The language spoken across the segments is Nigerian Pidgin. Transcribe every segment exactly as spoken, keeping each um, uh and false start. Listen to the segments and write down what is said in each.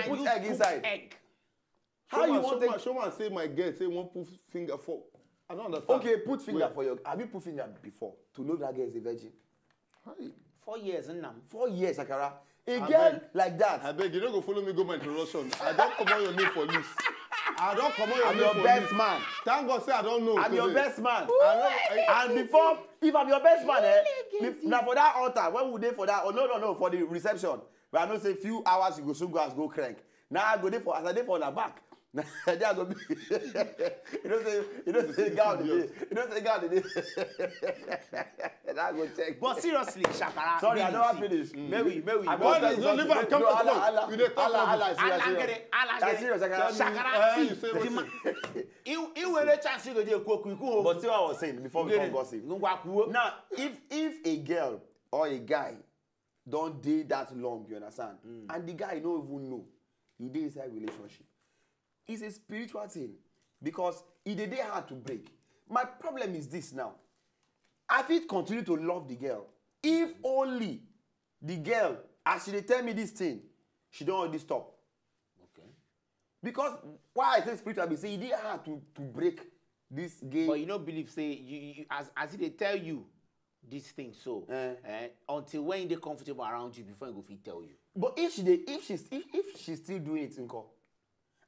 Put egg inside. Egg. How you want to show man say my girl say one put finger for? I don't understand. Okay, put finger for your. Have you put finger before to know that girl is a virgin? Four years, nna. Four years, Shakara. A girl like that. I beg you, don't go follow me go my introduction. I don't come on your name for list. I don't come on your I'm name your for best list. Man. Thank God say I don't know. I'm today. Your best man. I don't, I, and before, if I'm your best man, eh, now for that altar, when we dey for that? Oh no, no, no, for the reception. But I know say few hours you go soon go as go crank. Now I go there for as I dey for the back. There I go be. You know say you know say God dey. You know say God dey. That go check. But seriously, Shakara. Sorry, I don't finish. May we, may we. I want to leave am. Come on, come on. You dey talk Allah, Allah, Allah, Allah, Allah. Serious, Shakara. Shakara. See, he he will a chance to go dey cook. But see what I was saying before we come gossip. Now, if if a girl or a guy don dey that long, you understand, mm. And the guy no even know he dey inside relationship. It's a spiritual thing because e dey dey hard to break. My problem is this now. I fit continue to love the girl if only the girl, as she dey tell me this thing, she don already stop. Okay. Because why I say spiritual be say e dey hard to to break this game. But you no believe say you, you as as e dey tell you this thing so eh? Eh, until when e dey comfortable around you before e go fit tell you. But if she dey if she if, if she still doing it nko,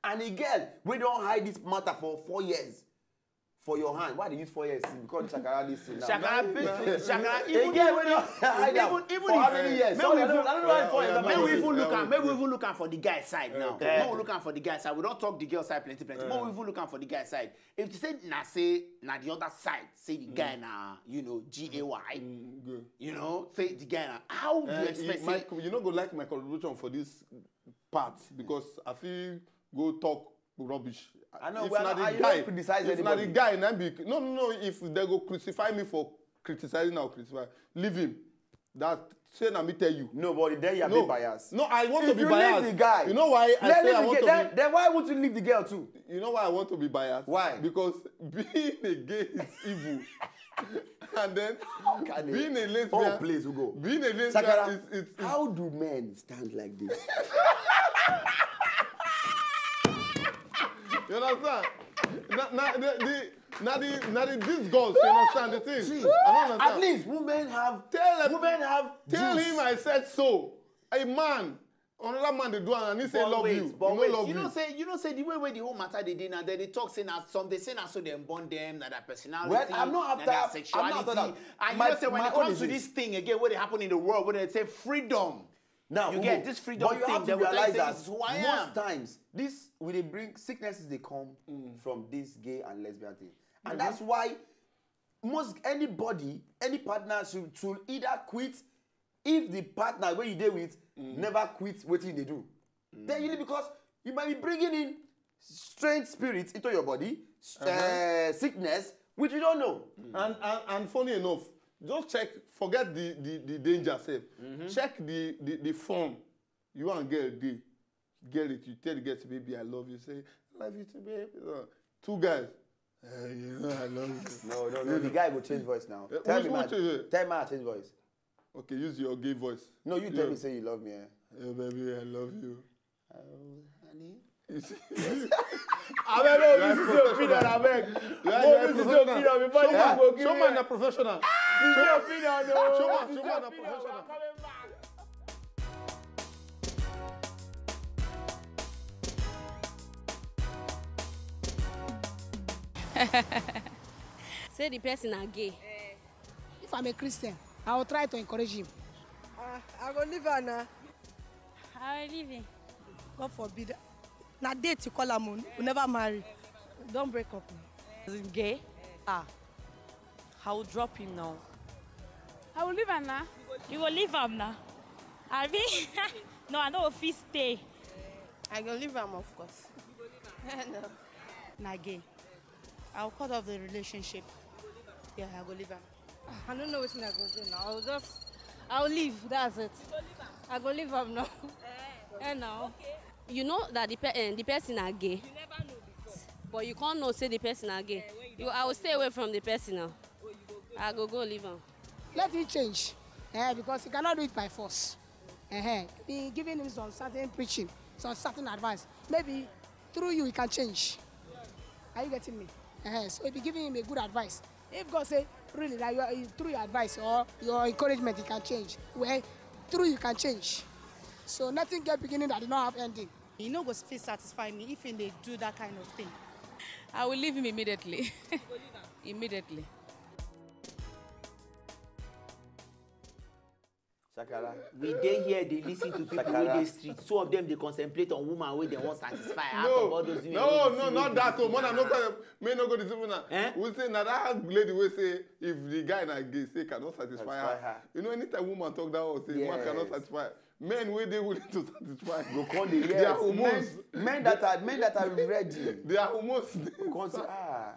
and a girl wey don hide this matter for four years for your hand, why dey use four years see because shakara this thing now. Shakara be shakara even even even even for how many years? Make we even look am. Make we even look am for the guy side now. Make we look am for the guy side. We don talk the girl side plenty plenty. Make we even look am for the guy side. If to say na say na the other side, say the guy na you know G A Y, you know say the guy na how do you expect say? You no go like my contribution for this part because I fit go talk rubbish. I know. If well, na the guy, criticize if anybody. Na the guy, na be no, no, no. If they go crucify me for criticizing, I'll crucify. Leave him. That say na me tell you. No, but then you are no. Being biased. No, I want if to be biased. If you leave the guy, you know why I say I want to. Then, be, then why would you leave the girl too? You know why I want to be biased? Why? Because being a gay is evil. And then being a lesbian. Oh, please, we go. Being a lesbian Sakara, is, is, is. How do men stand like this? You understand? Na, na, the, the, na the, na the disgust, you understand the thing? See, I don't understand. At least women have, tell him, women have tell juice. Him I said so. A man, another man dey do am and he say love you. But wait, but wait, you know say, you know say the way wey the whole matter dey dey now, dem dey talk say na some dey say na so dem born dem, na their personality, well, I'm not after, na their sexuality. I'm not after that. And you know say when it comes to this thing again, what dey happen in the world, when they say freedom. Now, you get this freedom thing, they will tell you say this is who I am. Most times, this will dey bring sicknesses dey come from this gay and lesbian thing. And that's why most anybody, any partner should, should either quit if the partner wey you dey with never quit wetin you dey do. Then you need because you might be bringing in strange spirits into your body, uh, sickness, which you don't know. And, and and funny enough, just check, forget the the, the danger sef. Check the, the the form you and girl dey. Girl, if you tell the girl say, "Baby, I love you," say, "I love you too, babe." Uh, two guys, "Eh, you know I love you." No, no, no. The guy go change voice now. Eh, tell me, man. Tell me, change voice. Okay, use your gay voice. No, you tell me say you love me. Eh? Yeah, baby, I love you. Oh, honey. You see? Abeg, no, this is your opinion, abeg. No, this is your opinion. Before you go give me. Show man na professional. This is your opinion, no. Show man, show man na professional. Say the person na gay. If I'm a Christian, I will try to encourage him. Ah, I go leave her now. I will leave him. God forbid. Na date you call am o, we never marry. Don't break up now. Is it gay? Ah, I will drop him now. I will leave am now. You go leave am now. Abi? No, I no go fit stay. I go leave am, of course. No. Na gay. I'll cut off the relationship. Yeah, I go leave am. I don't know wetin I go do now. I will just, I will leave. That's it. I go leave am now. Eh, now. You know that the pe eh, the person na gay. You never know before. But you can't know say the person na gay. Eh, you, I will stay away from the person now. I go go leave am. Let him change, eh, because he cannot do it by force. Eh, eh. Be giving him some certain preaching. some certain advice. Maybe through you, he can change. Are you getting me? Uh-huh. So he be giving him a good advice. If God say, really, that you are, through your advice or your encouragement, he can change. Well, through you can change. So nothing get beginning that did not have ending. He no go fit satisfy me if he dey do that kind of thing. I will leave him immediately. Immediately. Shakara. We dey here, dey listen to people wey dey street. Two of them dey contemplate on woman wey dem wan satisfy. Out of all those women wey you see, no, no, not that one. Mona no call me, no go deceive una. Eh? We say na that lady wey say if the guy na gay, say cannot satisfy her. You know, anytime woman talk that one, say man cannot satisfy her. Men wey dey willing to satisfy go call the, yes, their hormones. Men, men that are, men that are ready. Their hormones dey start. Ah.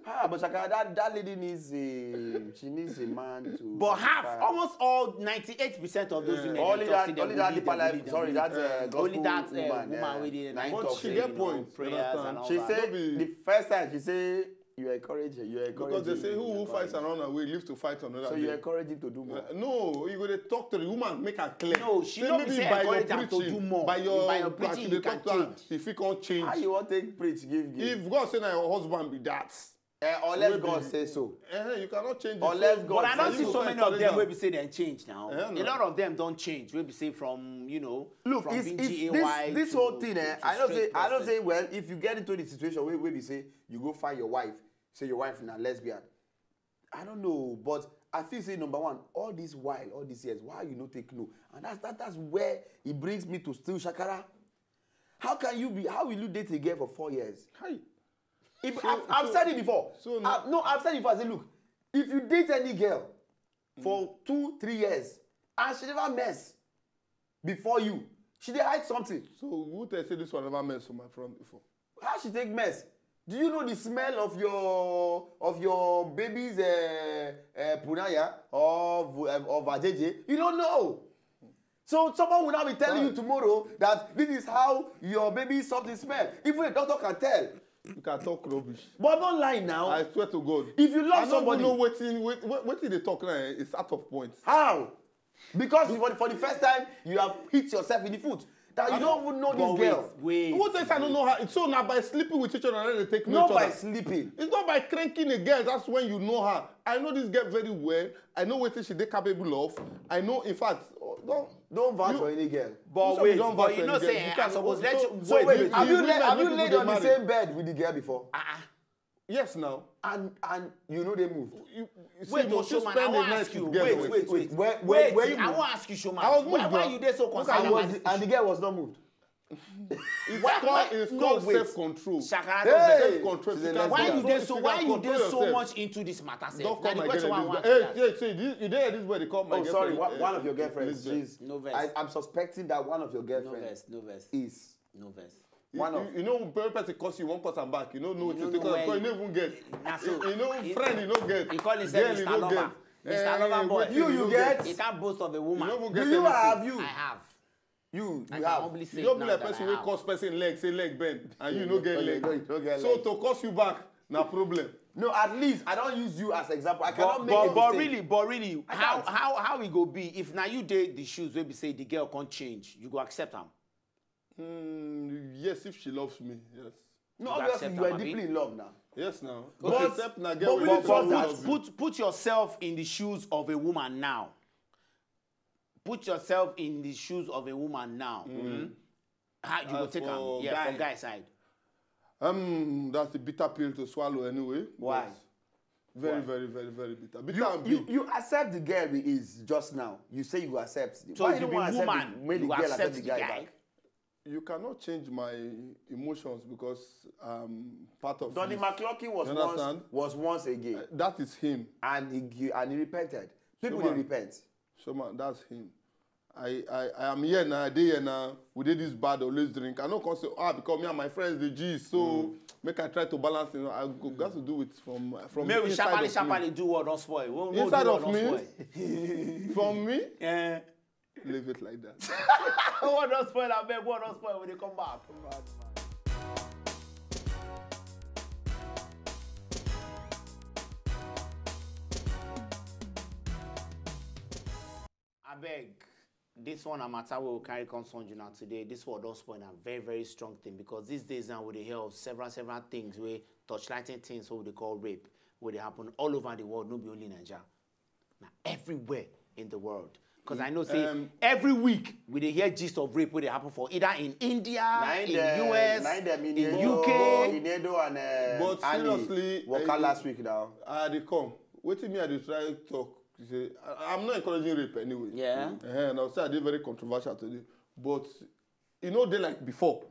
Ah, but Shakara, that, that lady needs a, she needs a man to. But half, almost all, ninety-eight percent of those women, only that, only that deeper life, sorry, that uh, gospel, only that uh, woman, woman with the nine talks, she get point. Prayers and all that. She said the first time she said you encourage her, you encourage, because they say who who fights and run away lives to fight another day. So you encourage him to do more. Uh, no, you go to talk to the woman, make her clear. No, she no be say encourage her to do more. By your preaching, you can change. If you can't change, how you want to preach, give, give? If God say na your husband be that, uh, unless God say so. Uh, you cannot change it. Unless God. But I don't see so many of them wey be say dem change now. Uh, no. A lot of them don change. Wey be say from, you know, look, from it's, it's this, this whole thing. Eh, I don't say, I don't say. Well, if you get into the situation where, where we say you go find your wife, say your wife na lesbian. I don't know, but I feel say number one, all this while, all these years, why you no take no? And that's that, that's where it brings me to still Shakara. How can you be? How will you date a girl for four years? Hi. If, so, I've, I've so, said it before. So no. I, no, I've said it before. I said, look, if you date any girl for two, three years and she never mess before you, she dey hide something. So who tell say this one never mess for my front before? How she take mess? Do you know the smell of your, of your baby's uh, uh, punaya or of, of ajeje? You don't know. So someone will now be telling you tomorrow that this is how your baby something smell. Even a doctor can tell. You can talk rubbish. But I'm not lying now. I swear to God. If you love somebody, I don't even know wetin, wait, wait, wetin dey talk now, eh, it's out of point. How? Because for, for the first time, you have hit yourself in the foot. That you don't even know this girl. Wait, wait. Who thinks I don't know her? So now by sleeping with each other, they take no, by sleeping. It's not by cranking a girl. That's when you know her. I know this girl very well. I know wetin she dey capable of. I know, in fact, oh, don't, don't vouch for any girl. But wait, but you know say I suppose let you. So wait, have you laid on the same bed with the girl before? Ah. Yes, now. And, and you know they moved. Wait, Showman, I wan ask you. Wait, wait, wait. Wait, I wan ask you, Showman. I was moved. Why, why you dey so concerned about this? And the girl was not moved. It's called, it's called self-control. Shakara, self-control. Why you dey so, why you dey so much into this matter, sef? Don't come and get this. Hey, hey, see, you dey this way, they call my girlfriend. Oh, sorry, one of your girlfriends. Jeez. No vex. I, I'm suspecting that one of your girlfriends is. No vex. One of. You, you know, when person curse you, won't curse am back. You don't know what to take. You don't even get. You know, friend, you don't get. He call himself Mister Lover. Mister Lover boy. You, you get. He can't boast of a woman. Do you have you? I have. You, you have. You don't be like person wey curse person leg, say leg bend, and you no get leg. So to curse you back, na problem. No, at least I don't use you as example. I cannot make a mistake. But really, but really, how, how, how e go be if na you dey the shoes wey be say the girl can't change, you go accept am? Mm, yes, if she loves me, yes. No, obviously you are deeply in love now. Yes, now. But except na girl wey put, put, put yourself in the shoes of a woman now. Put yourself in the shoes of a woman now. Mm. How you go take am? Yeah, from guy side. Um, that's a bitter pill to swallow anyway. Why? Very, very, very, very bitter. Bitter and big. You accept the girl he is just now. You say you accept. So why you don't want to accept the, make the girl accept the guy back? You cannot change my emotions because um, part of Donnie McClurkin was once, was once a gay. Uh, that is him. And he, and he repented. People dey repent. Showman, that's him. I, I, I am here now, I dey here now. We did this bad, always drink. I no come say, ah, because me and my friends, the G's, so make I try to balance it. I go, got to do it from, from inside of me. May we sharply, sharply do what don't spoil. Inside of me? From me? Yeah. Leave it like that. What don't spoil, I beg, what don't spoil when they come back? I beg. This one na matter wey we carry come sunju now today. This one don spoil na very very strong thing, because these days now we dey hear of several several things wey torchlighting things wey we dey call rape, wey dey happen all over the world, no be only Naija, na everywhere in the world. Because I know say um, every week we dey hear gist of rape wey dey happen for either in India, in U S, in U K. Inedo and uh, but seriously, waka uh, last week now. I dey come. Wetin me I dey try talk. Say, I'm not encouraging rape anyway. Yeah. Uh-huh, and I'll say I did very controversial today. But you know, they like before.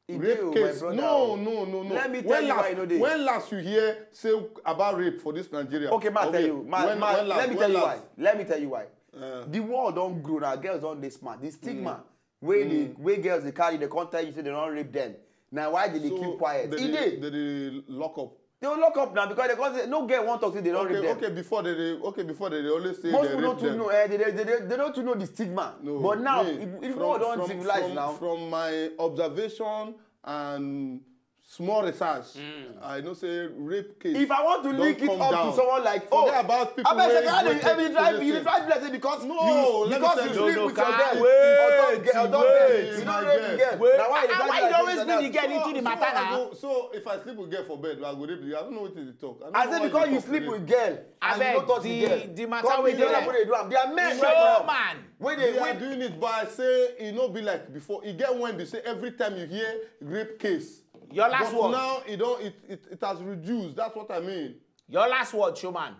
E rape dey, case. My brother. No, no, no, no. Let me tell when you last, why you know they. When last you hear say about rape for this Nigeria? Okay, ma, okay. Tell you. Ma, when, ma, when last, let me tell you last? Why. Let me tell you why. Uh, the world don't grow now. Girls don't they smart. The stigma. Mm. Where mm. They, where girls they carry, they can't tell you say they don't rape them. Now why did they so keep quiet? They, they, they, they lock up. They will lock up now because they can't say no girl won't talk say they don't okay, rape them. Okay, before they, they okay before they, they always say most they people don't know. Eh, they, they, they, they don't know the stigma. No, but now me, if, if from, don't from, civilize from, now. From my observation and small research, mm. I know say rape case. If I want to link it up down. To someone like oh, forget about people. I bet you can't even drive. You drive blessing because no, you, because you sleep with your girl. Wait, wait, wait. You don't rape girl. Now why you don't always bring the girl into the matter now? So if I sleep with girl for bed, I go rape the girl. I don't know what to talk. I, I say because you sleep with girl and you don't touch the girl. The matter wey dey there. They are men right now. Showman. Wey dey, they are doing it by say e no be like before. E get when be say every time you hear rape case. Your last word. But now e don it, it it has reduced. That's what I mean. Your last word, showman.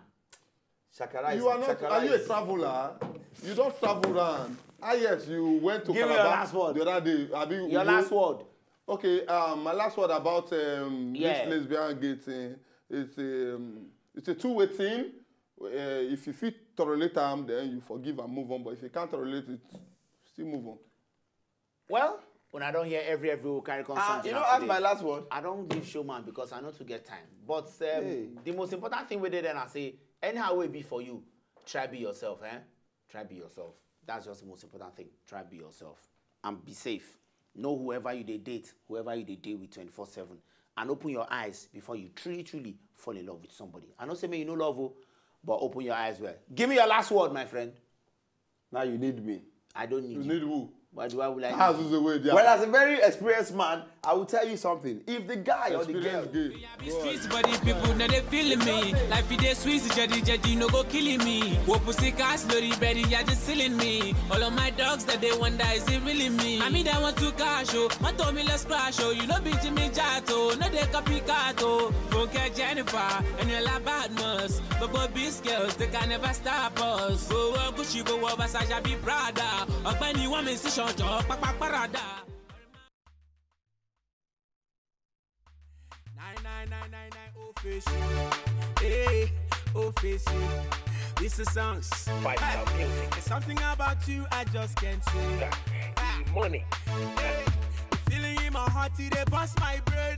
Shakara is, you are not. Shakara are you a traveler? You don't travel around. Ah yes, you went to Calabar the other day. Give me your last word. Abi your last word. Okay, um, my last word about um, yeah. This lesbian gay thing. It's um, it's a two-way thing. Uh, if you fit tolerate am, then you forgive and move on. But if you can't tolerate it, still move on. Well, when I don't hear every every will carry concern. Ah, you know, ask my last word. I don't give showman because I know to get time. But um, hey. The most important thing with it, then I say, anyhow it be for you, try be yourself, eh? Try be yourself. That's just the most important thing. Try be yourself and be safe. Know whoever you dey date, whoever you dey date with twenty-four seven, and open your eyes before you truly, truly fall in love with somebody. I know say me you know love, oh, but open your eyes well. Give me your last word, my friend. Now you need me. I don't need you. You need who? Why do I would like? That's the way they are. Well, as a very experienced man, I will tell you something. If the guy or the girl. Be streets, but these people now they feeling me. Life it is sweet, jadi jadi no go killing me. Wo pussy cars, lorry, berry, yeah, just sealing me. All of my dogs that they wonder is it really me? I mean, I want to cash, oh, my Tommy let's crash, oh, you know, be Jimmy Jato, no, they copycat, oh, Funke Jennifer, and your la badness. But boy, these girls, they can never stop us. Go walk, Gucci, go walk, Versace, be Prada. Ọ̀gbẹ́ni, wọ́n mi sí ṣọjọ́, pápá parada. Nine nine nine nine nine official. Hey, official. This is songs. Five star music. There's something about you I just can't say. Money. Hey, the feeling in my heart, it dey bust my brain.